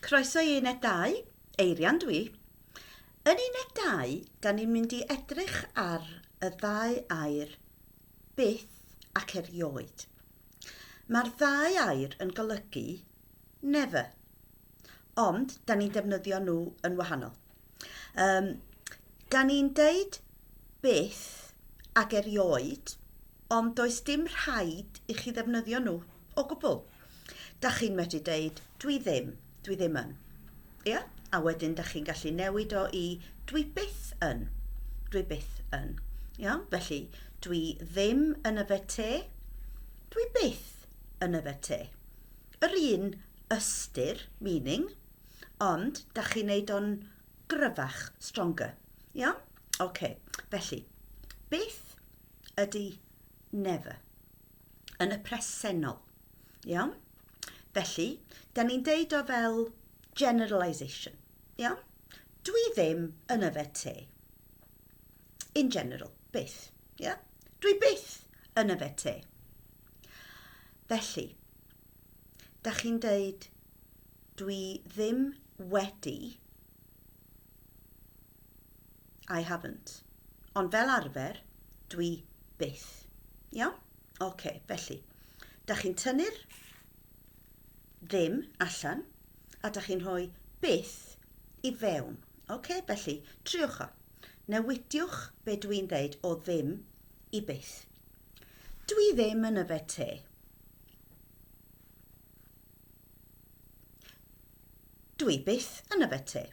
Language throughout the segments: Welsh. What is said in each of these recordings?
Croeso i Uned 2, Eirian dwi. Yn Uned 2, da ni'n mynd i edrych ar y ddau air byth ac erioed. Mae'r ddau air yn golygu never, ond da ni'n defnyddio nhw yn wahanol. Um, da ni'n deud byth ac erioed Ond does dim rhaid i chi ddefnyddio nhw o gwbl. Dach chi'n medru deud 'dwi ddim', 'dwi ddim yn'. Ia? A wedyn dach chi'n gallu newid o i 'dwi byth yn', 'dwi byth yn'. Iawn? Felly, dwi ddim yn yfed te, dwi byth yn yfed te. Yr un ystyr, meaning, ond dach chi'n neud o'n gryfach, stronger. Iawn? Ocê. Felly, byth ydy never yn y presennol. Iawn? Felly, da ni'n deud o fel generalisation. Iawn? Dwi ddim yn yfed te. In general, byth. Yeah? Dwi byth yn yfed te. Felly, da chi'n deud dwi ddim wedi I haven't. Ond fel arfer, dwi byth. Iawn? Oce, felly, da chi'n tynnu'r ddim allan a da chi'n rhoi byth i fewn. Oce, felly, triwch o. Newidiwch be dwi'n ddeud o ddim i byth. Dwi ddim yn yfed te. Dwi byth yn yfed te.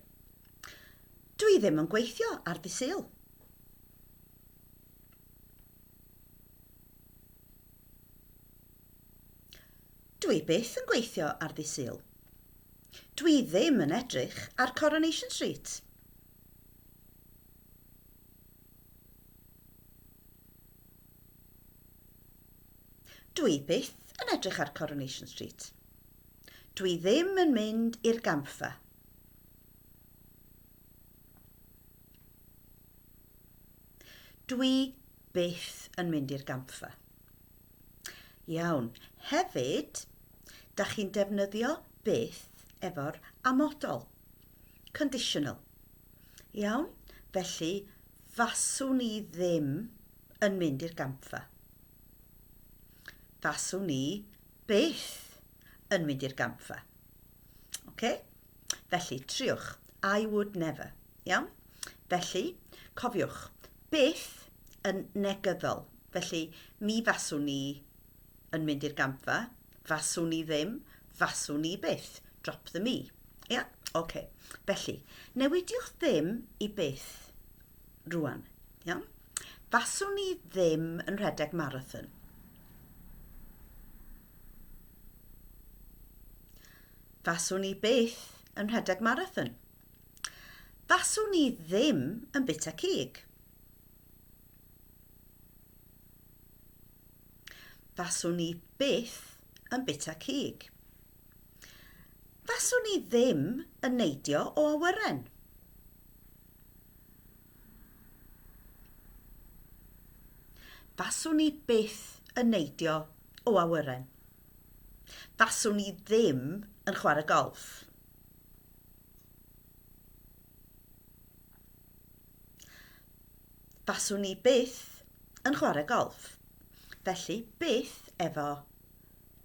Dwi ddim yn gweithio ar ddydd Sul. Dwi byth yn gweithio ar ddydd Sul. Dwi ddim yn edrych ar Coronation Street. Dwi byth yn edrych ar Coronation Street. Dwi ddim yn mynd i'r gampfa. Dwi byth yn mynd i'r gampfa. Iawn. Hefyd, da chi'n defnyddio byth efo'r amodol. Conditional. Iawn? Felly, faswn i ddim yn mynd i'r gampfa. Faswn i byth yn mynd i'r gampfa. Oce? Felly, triwch. I would never. Iawn? Felly, cofiwch, byth yn negyddol. Felly, mi faswn i yn mynd i'r gampfa, faswn i ddim, faswn i byth. Drop the me. Ia? Oce. Felly, newidiwch ddim i byth rwan. Iawn? Faswn i ddim yn rhedeg marathon. Faswn i byth yn rhedeg marathon. Faswn i ddim yn bita cig. Faswn i byth yn bita cig. Faswn i ddim yn neidio o awyren. Faswn i byth yn neidio o awyren. Faswn i ddim yn chwarae golff. Faswn i byth yn chwarae golff. Felly, byth efo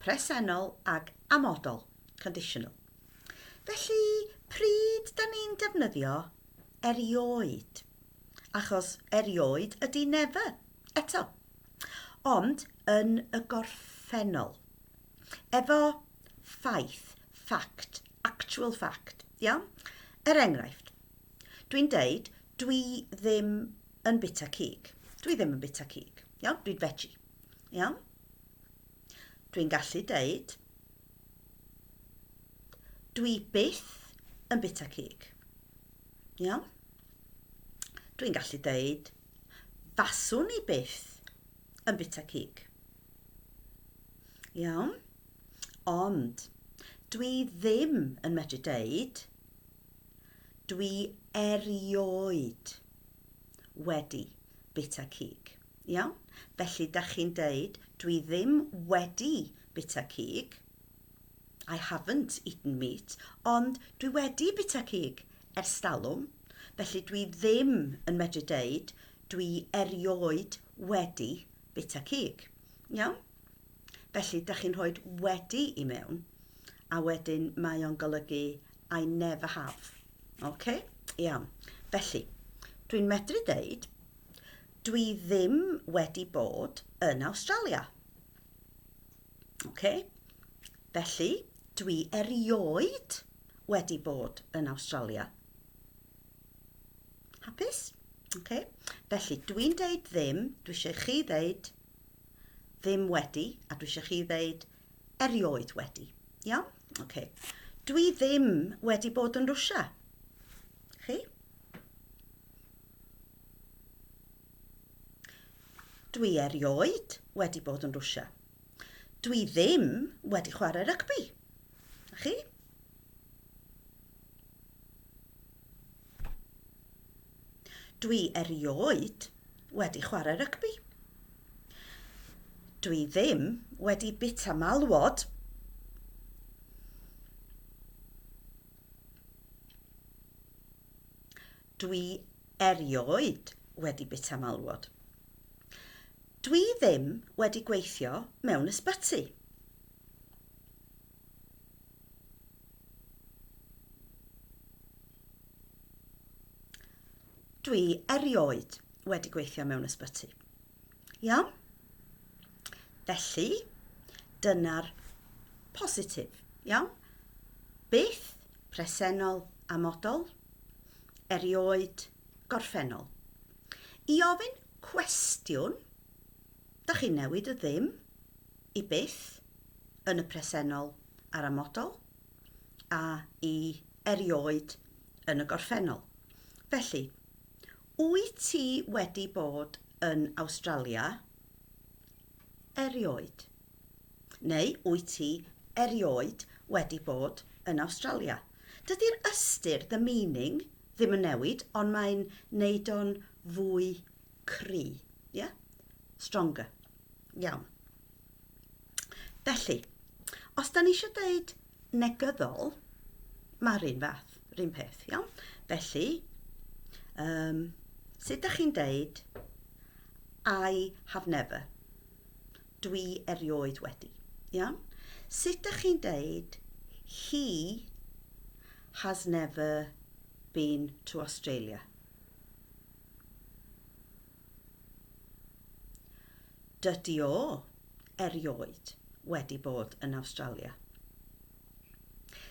presennol ag amodol, conditional. Felly, pryd da ni'n defnyddio erioed? Achos erioed ydy never, eto. Ond yn y gorffennol. Efo ffaith, fact, actual fact, iawn? Er enghraifft, dwi'n deud dwi ddim yn bita cig. Dwi ddim yn bita cig, iawn? Dwi'n veggie, iawn? Dwi'n gallu deud dwi byth yn bita cig. Iawn? Dwi'n gallu deud faswn i byth yn bita cig. Iawn? Ond dwi ddim yn medru deud dwi erioed wedi bita cig. Iawn? Felly da chi'n deud dwi ddim wedi bita cig. I haven't eaten meat, ond dwi wedi bita cig ers talwm, felly dwi ddim yn medru deud dwi erioed wedi bita cig. Iawn? Felly, da chi'n rhoi wedi i mewn, a wedyn mae o'n golygu I never have. OK? Iawn. Felly, dwi'n medru deud dwi ddim wedi bod yn Awstralia. OK? Felly, dwi erioed wedi bod yn Awstralia. Hapus? OK? Felly, dwi'n deud ddim, dwi eisiau chi ddeud ddim wedi, a dwi eisiau chi ddeud erioed wedi. Iawn? OK. Dwi ddim wedi bod yn Rwsia. Chi? Dwi erioed wedi bod yn Rwsia. Dwi ddim wedi chwarae rygbi. A chi? Dwi erioed wedi chwarae rygbi. Dwi ddim wedi bita malwod. Dwi erioed wedi bita malwod. Dwi ddim wedi gweithio mewn ysbyty. Dwi erioed wedi gweithio mewn ysbyty. Iawn? Felly, dyna'r positif. Iawn? Byth, presennol, amodol, erioed, gorffennol. I ofyn cwestiwn, da chi'n newid y ddim i byth yn y presennol a'r amodol, a i erioed yn y gorffennol. Felly, wyt ti wedi bod yn Awstralia erioed? Neu wyt ti erioed wedi bod yn Awstralia? Dydy'r ystyr, the meaning, ddim yn newid, ond mae'n neud o'n fwy cry. Yeah? Stronger. Iawn. Felly, os da ni eisiau deud negyddol, mae'r un fath, yr un peth, iawn? Felly, um, sut da chi'n deud I have never? Dwi erioed wedi, iawn? Sut da chi'n deud he has never been to Australia? Dydy o erioed wedi bod yn Awstralia.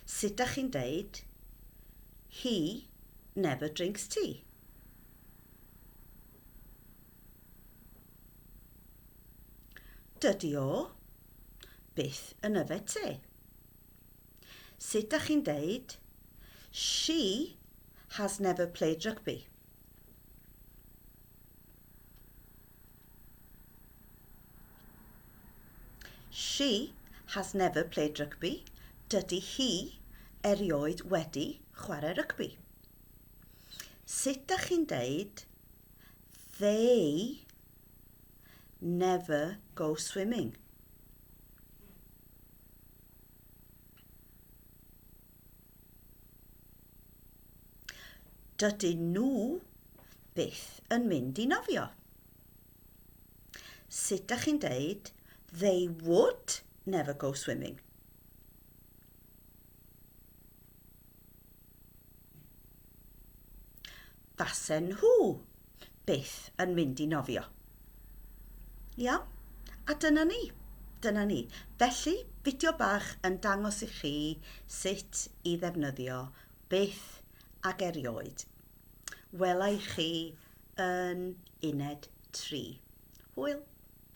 Sut dach chi'n deud He never drinks tea? Dydy o byth yn yfed te. Sut dach chi'n deud She has never played rugby? She has never played rugby. Dydy hi erioed wedi chwarae rygbi. Sut dach chi'n deud they never go swimming? Dydyn nhw byth yn mynd i nofio. Sut dach chi'n deud they would never go swimming? Fasen nhw byth yn mynd i nofio. Iawn? A dyna ni. Dyna ni. Felly, fideo bach yn dangos i chi sut i ddefnyddio byth ag erioed. Wela i chi yn uned 3. Hwyl!